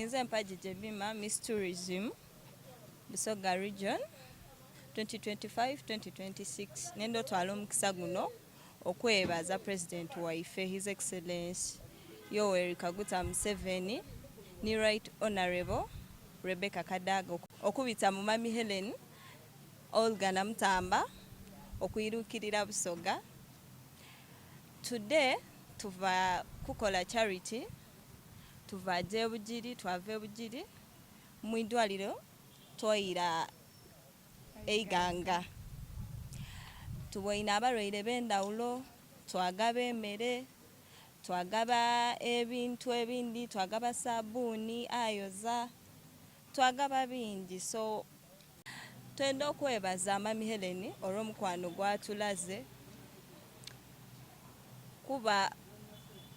Nze Mpagi Jemima, Miss Tourism Busoga Region 2025-2026 nenda otwala omukisa guno okwebaza President waife His Excellence Yoweri Kaguta Museveni ni Right Honourable Rebecca Kadaga okubita mu Mummy Hellen Olga Namutamba okwirukirira Busoga. Today tuva kukola charity Tuva gye e Bugiri, twava e Bugiri mu idwaliro twaira e Iganga. Tuboine abalwaire b'endhawulo, twagaba emere, twagaba ebintu ebindi, twagaba sabuuni ayoza, twagaba bingi. So twenda okwebaza Mummy Hellen olw'omukwano gwatulaze. Kuba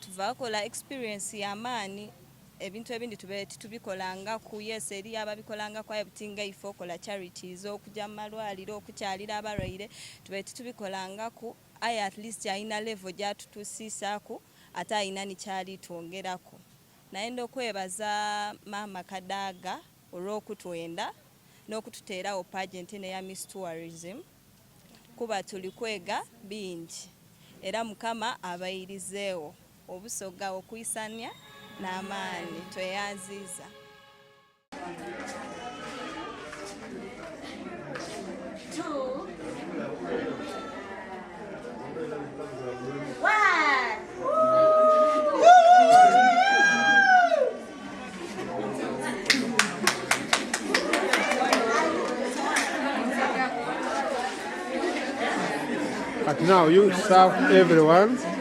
tuva kola experience ya maani ebintu ebindi tubaire titubikolangaku. Yes eriyo ababikolangaku aye buti nga ife okola charities, okuja mu malwaliro okukyalira abalwaire tubaire titubikolangaku aye at least alina level gyatutusiisaku ate alina ni kyali twongeraku. Nayenda okwebaza maama Kadaga olw'okutwenda n'okututeerawo pageant eno eya Miss Tourism. Kuba tuli kwega bingi era Mukama abairizeegho obusoga okwisania n'amaani. Tweyanziiza. But now you serve everyone.